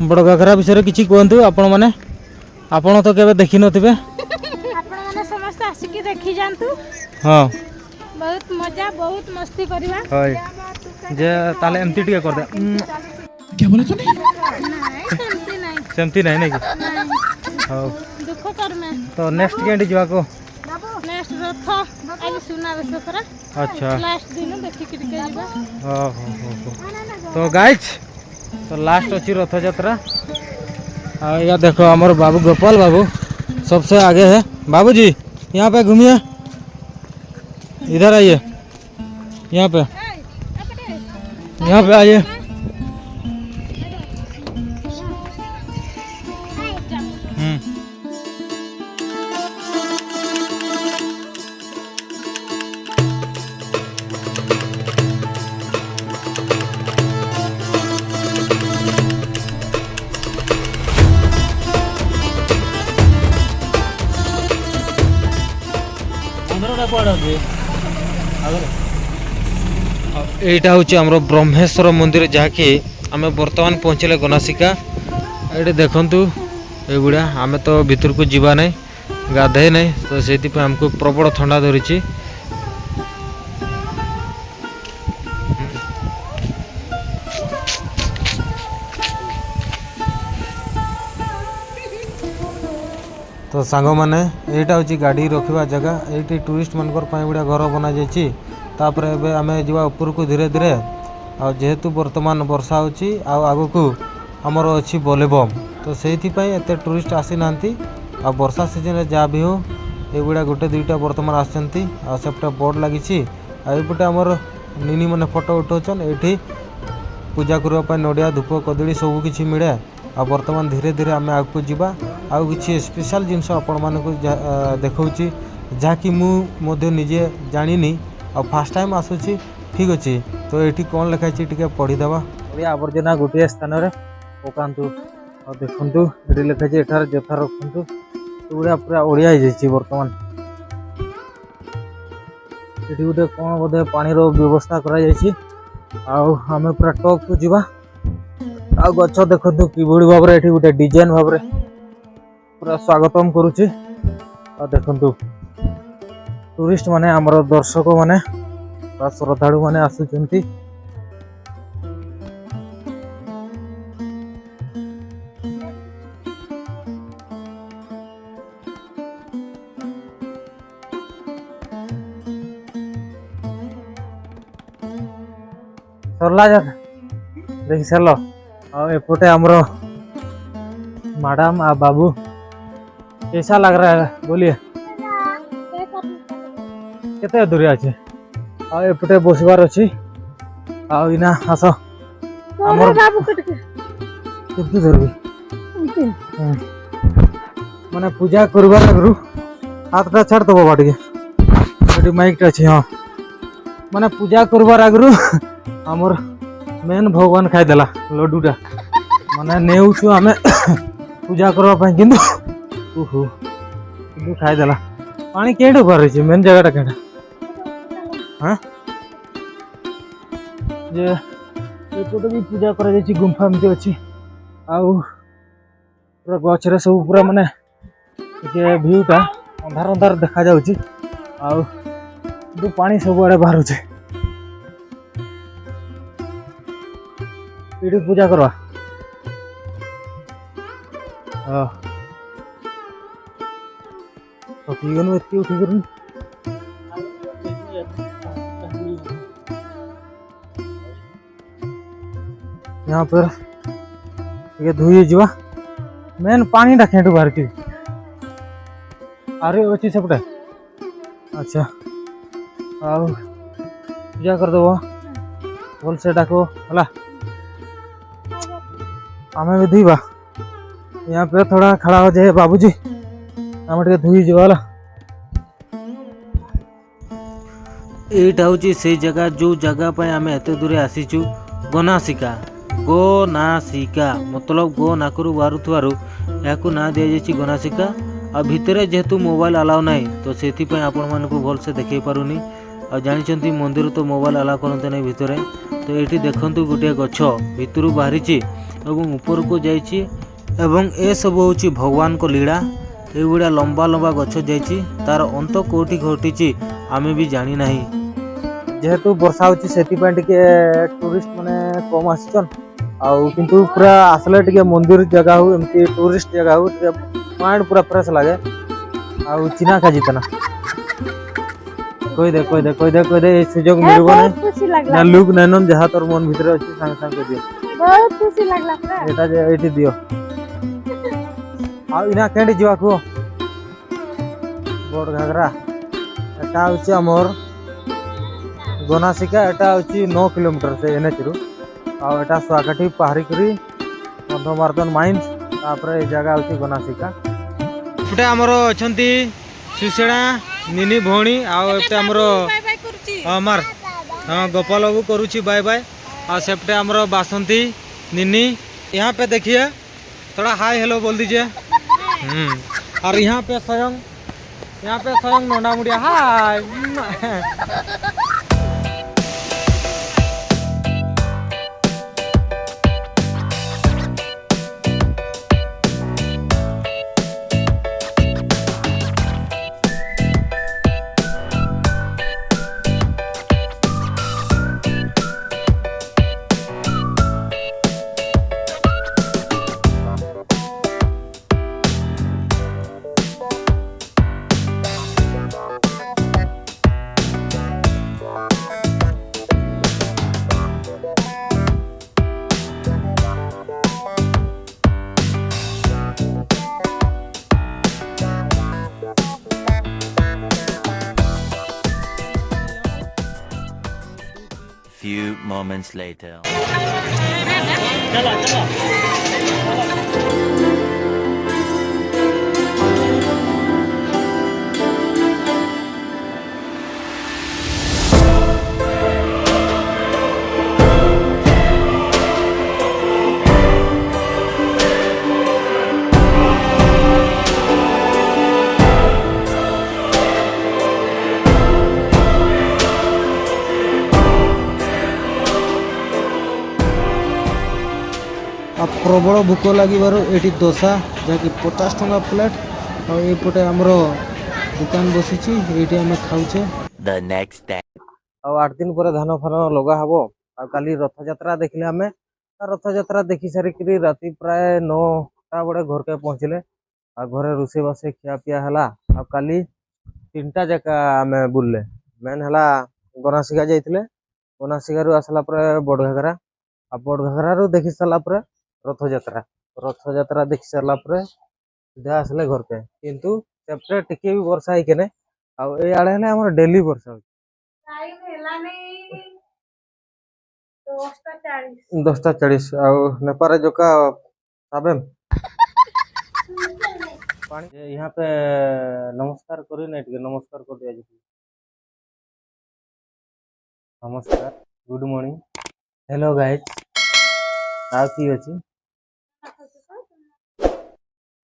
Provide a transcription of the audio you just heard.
ବଡ଼ ଘାଗରା ବିଷୟରେ କିଛି କୁହନ୍ତୁ ଆପଣମାନେ। ଆପଣ ତ କେବେ ଦେଖିନଥିବେ। ଆପଣମାନେ ସମସ୍ତେ ଆସିକି ଦେଖି ଯାଆନ୍ତୁ। ବହୁତ ମଜା, ବହୁତ ମସ୍ତି କରିବା। ହଇ ଯେ, ତାହେଲେ ଏମିତି ଟିକେ କରିଦେ। ନାଇଁ, ସେମିତି ନାଇଁ। ସେମିତି ନାହିଁ ନାଇଁ କି? ହଉ। ଦୁଃଖ କର୍ମେ। ତ ନେକ୍ସଟ କେଉଁଠି ଯିବାକୁ? ନେକ୍ସଟ ରଥ, ଆଜି ସୁନାବେଶ ପରା। ଲାଷ୍ଟ ଦିନ ଦେଖିକି ଟିକେ ଯିବା। ହଉ ହଉ ହଉ। ତ ଗାଇଜ୍, ତ ଲାଷ୍ଟ ଅଛି ରଥଯାତ୍ରା। ଆଉ यहाँ देखो, हमारे बाबू गोपाल बाबू सबसे आगे है। बाबूजी, यहाँ पे घूमिए, इधर आइए, यहाँ पे, यहाँ पे आइए। ମନ୍ଦିରଟା କୁଆଡ଼େ ଅଛି? ଆଗରେ। ଏଇଟା ହେଉଛି ଆମର ବ୍ରହ୍ମେଶ୍ୱର ମନ୍ଦିର, ଯାହାକି ଆମେ ବର୍ତ୍ତମାନ ପହଞ୍ଚିଲେ ଗୋନାସିକା। ଏଇଠି ଦେଖନ୍ତୁ ଏଇଗୁଡ଼ା। ଆମେ ତ ଭିତରକୁ ଯିବା ନାହିଁ, ଗାଧେଇ ନାହିଁ, ତ ସେଇଥିପାଇଁ ଆମକୁ ପ୍ରବଳ ଥଣ୍ଡା ଧରିଛି। ତ ସାଙ୍ଗମାନେ, ଏଇଟା ହେଉଛି ଗାଡ଼ି ରଖିବା ଜାଗା। ଏଇଠି ଟୁରିଷ୍ଟ ମାନଙ୍କର ପାଇଁ ଗୁଡ଼ା ଘର ବନାଯାଇଛି। ତାପରେ ଏବେ ଆମେ ଯିବା ଉପରକୁ ଧୀରେ ଧୀରେ। ଆଉ ଯେହେତୁ ବର୍ତ୍ତମାନ ବର୍ଷା ହେଉଛି ଆଉ ଆଗକୁ ଆମର ଅଛି ବୋଲେବମ୍, ତ ସେଇଥିପାଇଁ ଏତେ ଟୁରିଷ୍ଟ ଆସିନାହାନ୍ତି। ଆଉ ବର୍ଷା ସିଜନରେ ଯାହା ବି ହଉ, ଏଗୁଡ଼ା ଗୋଟେ ଦୁଇଟା ବର୍ତ୍ତମାନ ଆସିଛନ୍ତି। ଆଉ ସେପଟେ ବୋର୍ଡ଼ ଲାଗିଛି ଆଉ ଏଇପଟେ ଆମର ନିନି ମାନେ ଫଟୋ ଉଠାଉଛନ୍। ଏଇଠି ପୂଜା କରିବା ପାଇଁ ନଡ଼ିଆ, ଧୂପ, କଦଳୀ ସବୁ କିଛି ମିଳେ। ଆଉ ବର୍ତ୍ତମାନ ଧୀରେ ଧୀରେ ଆମେ ଆଗକୁ ଯିବା ଆଉ କିଛି ସ୍ପେଶାଲ ଜିନିଷ ଆପଣମାନଙ୍କୁ ଦେଖାଉଛି, ଯାହାକି ମୁଁ ମଧ୍ୟ ନିଜେ ଜାଣିନି ଆଉ ଫାର୍ଷ୍ଟ ଟାଇମ୍ ଆସୁଛି। ଠିକ୍ ଅଛି, ତ ଏଇଠି କ'ଣ ଲେଖା ହେଇଛି ଟିକେ ପଢ଼ିଦେବା। ଅଳିଆ ଆବର୍ଜନା ଗୋଟିଏ ସ୍ଥାନରେ ପକାନ୍ତୁ। ଆଉ ଦେଖନ୍ତୁ, ଏଠି ଲେଖା ହେଇଛି, ଏଠାରେ ଯଥା ରଖନ୍ତୁ। ଏଗୁଡ଼ା ପୁରା ଅଳିଆ ହେଇଯାଇଛି ବର୍ତ୍ତମାନ। ଏଠି ଗୋଟେ କ'ଣ ବୋଧେ ପାଣିର ବ୍ୟବସ୍ଥା କରାଯାଇଛି। ଆଉ ଆମେ ପୁରା ଟପକୁ ଯିବା। ଆଉ ଗଛ ଦେଖନ୍ତୁ କିଭଳି ଭାବରେ ଏଠି ଗୋଟେ ଡିଜାଇନ ଭାବରେ ପୁରା ସ୍ୱାଗତମ କରୁଛି। ଆଉ ଦେଖନ୍ତୁ, ଟୁରିଷ୍ଟ ମାନେ, ଆମର ଦର୍ଶକ ମାନେ ବା ଶ୍ରଦ୍ଧାଳୁ ମାନେ ଆସୁଛନ୍ତି। ସରିଲା ଯାତ୍ରା ଦେଖି ସାରିଲ। ଆଉ ଏପଟେ ଆମର ମ୍ୟାଡ଼ାମ ଆଉ ବାବୁ। कैसा लग रहा है, बोलिए? କେତେ ଦୂରେ ଅଛି? ଆଉ ଏପଟେ ବସିବାର ଅଛି। ଆଉ ଇନା ଆସ ଆମର। ବାବୁକୁ ଟିକେ। କେମିତି ଧରିବି? ମାନେ ପୂଜା କରିବାର ଆଗରୁ ହାତଟା ଛାଡ଼ିଦବ ବା ଟିକେ। ଏଠି ମାଇକଟା ଅଛି। ହଁ, ମାନେ ପୂଜା କରିବାର ଆଗରୁ ଆମର ମେନ୍ ଭଗବାନ ଖାଇଦେଲା ଲଡୁଟା। ମାନେ ନେଉଛୁ ଆମେ ପୂଜା କରିବା ପାଇଁ, କିନ୍ତୁ ଓହୋ, କିନ୍ତୁ ଖାଇଦେଲା। ପାଣି କେଉଁଠି ବାହାରିଛି? ମେନ୍ ଜାଗାଟା କେଉଁଟା? ହଁ ଯେ, ଏପଟେ ବି ପୂଜା କରାଯାଇଛି, ଗୁମ୍ଫା ଏମିତି ଅଛି। ଆଉ ପୁରା ଗଛରେ ସବୁ ପୁରା ମାନେ ଟିକେ ଭିଉଟା ଅନ୍ଧାର ଅନ୍ଧାର ଦେଖାଯାଉଛି। ଆଉ କିନ୍ତୁ ପାଣି ସବୁଆଡ଼େ ବାହାରୁଛି। ଏଇଠି ପୂଜା କରବା। ହଁ, ଥକିଗଲୁ ଏତିକି ଉଠିକରି। यहाँ पर ଟିକେ ଧୋଇ ହେଇଯିବା। ମେନ୍ ପାଣିଟା କେଉଁଠୁ ବାହାରିଛି? ଆରେ, ଅଛି ସେପଟେ। ଆଚ୍ଛା, ଆଉ ପୂଜା କରିଦେବ, ଭଲସେ ଡାକ ହେଲା। ଆମେ ବି ଧୋଇବା। यहाँ पे थोड़ा खड़ा हो जाए बाबूजी, ଆମେ ଟିକେ ଧୋଇ ଯିବା ହେଲା। ଏଇଟା ହେଉଛି ସେଇ ଜାଗା, ଯେଉଁ ଜାଗା ପାଇଁ ଆମେ ଏତେ ଦୂରେ ଆସିଛୁ, ଗୋନାସିକା। ଗୋନାସିକା ମତଲବ ଗୋ ନାକରୁ ବାହାରୁଥିବାରୁ ଏହାକୁ ନାଁ ଦିଆଯାଇଛି ଗୋନାସିକା। ଆଉ ଭିତରେ ଯେହେତୁ ମୋବାଇଲ ଆଲାଉ ନାହିଁ, ତ ସେଥିପାଇଁ ଆପଣମାନଙ୍କୁ ଭଲସେ ଦେଖାଇ ପାରୁନି। ଆଉ ଜାଣିଛନ୍ତି, ମନ୍ଦିର ତ ମୋବାଇଲ ଆଲାଉ କରନ୍ତି ନାହିଁ ଭିତରେ। ତ ଏଇଠି ଦେଖନ୍ତୁ, ଗୋଟିଏ ଗଛ ଭିତରୁ ବାହାରିଛି ଏବଂ ଉପରକୁ ଯାଇଛି ଏବଂ ଏସବୁ ହେଉଛି ଭଗବାନଙ୍କ ଲୀଳା। ଏଇଭଳିଆ ଲମ୍ବା ଲମ୍ବା ଗଛ ଯାଇଛି, ତାର ଅନ୍ତ କେଉଁଠି ଘଟିଛି ଆମେ ବି ଜାଣିନାହିଁ। ଯେହେତୁ ବର୍ଷା ହେଉଛି, ସେଥିପାଇଁ ଟିକେ ଟୁରିଷ୍ଟ ମାନେ କମ୍ ଆସିଛନ୍। ଆଉ କିନ୍ତୁ ପୁରା ଆସିଲେ ଟିକେ ମନ୍ଦିର ଜାଗା ହଉ, ଏମିତି ଟୁରିଷ୍ଟ ଜାଗା ହଉ, ଟିକେ ମାଇଣ୍ଡ ପୁରା ଫ୍ରେଶ ଲାଗେ। ଆଉ ଚିନା ଖାଜିତନା କହିଦେ, କହିଦେ, କହିଦେ, କହିଦେ, ଏ ସୁଯୋଗ ମିଳିବ ନାହିଁ। ବହୁତ ଖୁସି ଲାଗିଲା। ନା ଲୁକ୍ ନାଇନ, ଯାହା ତୋର ମନ ଭିତରେ ଅଛି ସାଙ୍ଗେ ସାଙ୍ଗେ କହିଦିଅ। ବହୁତ ଖୁସି ଲାଗିଲା ପୁରା। ଏଇଟା ଯେ ଏଇଠି ଦିଅ। ଆଉ ଇନା କେଠି ଯିବା କୁହ? ବଡ଼ ଘାଗରା। ଏଟା ହଉଛି ଆମର ଗୋନାସିକା। ଏଟା ହଉଛି 9 କିଲୋମିଟର ସେ ଏନ୍ଏଚ୍ ରୁ। ଆଉ ଏଟା ଶୁଆକାଠି ପାହାରି କରି ଗନ୍ଧମାର୍ଦନ ମାଇନ୍ସ, ତାପରେ ଏ ଜାଗା ହଉଛି ଗୋନାସିକା। ଏପଟେ ଆମର ଅଛନ୍ତି ସୁଶେଣା ନିନି ଭଉଣୀ ଆଉ ଏପଟେ ଆମର ବାଏ ବାଏ କରୁଛି। ହଁ ମାର, ହଁ, ଗୋପାଲ ବାବୁ କରୁଛି ବାय ବାय। और ସେପଟେ ଆମର ବାସନ୍ତୀ निनी। यहाँ पे देखिए, थोड़ा हाय हेलो बोल दीजिए। और यहाँ पे स्वयं, यहाँ पे स्वयं नोंडा मुड़िया, हाय। Few moments later. ଆଉ ପ୍ରବଳ ଭୋକ ଲାଗିବାରୁ ଏଇଠି ଦୋସା, ଯାହାକି 50 ଟଙ୍କା ପ୍ଲେଟ୍। ଆଉ ଏପଟେ ଆମର ଦୋକାନ ବସିଛି, ଏଇଠି ଆମେ ଖାଉଛେ। The next day. ଆଉ 8 ଦିନ ପରେ ଧାନ ଫାନ ଲଗା ହବ। ଆଉ କାଲି ରଥଯାତ୍ରା ଦେଖିଲେ ଆମେ। ରଥଯାତ୍ରା ଦେଖି ସାରିକିରି ରାତି ପ୍ରାୟ 9ଟା ବେଳେ ଘରକେ ପହଞ୍ଚିଲେ। ଆଉ ଘରେ ରୋଷେଇବାସ ଖିଆ ପିଆ ହେଲା। ଆଉ କାଲି ତିନିଟା ଜାଗା ଆମେ ବୁଲିଲେ। ମେନ୍ ହେଲା ଗୋନାସିକା ଯାଇଥିଲେ, ଗୋନାସିକାରୁ ଆସିଲା ପରେ ବଡ଼ ଘାଗରା, ଆଉ ବଡ଼ ଘାଗରାରୁ ଦେଖି ସାରିଲା ପରେ ରଥଯାତ୍ରା, ରଥଯାତ୍ରା ଦେଖି ସାରିଲା ପରେ ସିଧା ଆସିଲେ ଘରକେ। କିନ୍ତୁ ସେପଟେ ଟିକେ ବି ବର୍ଷା ହେଇକିନେ, ଆଉ ଏଇଆଡ଼େ ହେଲେ ଆମର ଡେଲି ବର୍ଷା ହଉଛି। ଟାଇମ୍ ହେଲାନି 10ଟା 40। 10ଟା 40। ଆଉ ନେପାରେ जोका साबेम पानी यहाँ पे नमस्कार करी नहीं, ଟିକେ ନମସ୍କାର କରି ଦିଆଯିବ। ନମସ୍କାର, ଗୁଡ୍ ମର୍ଣ୍ଣିଂ, ହ୍ୟାଲୋ ଗାଇଜ। ଆଉ କି ଅଛି?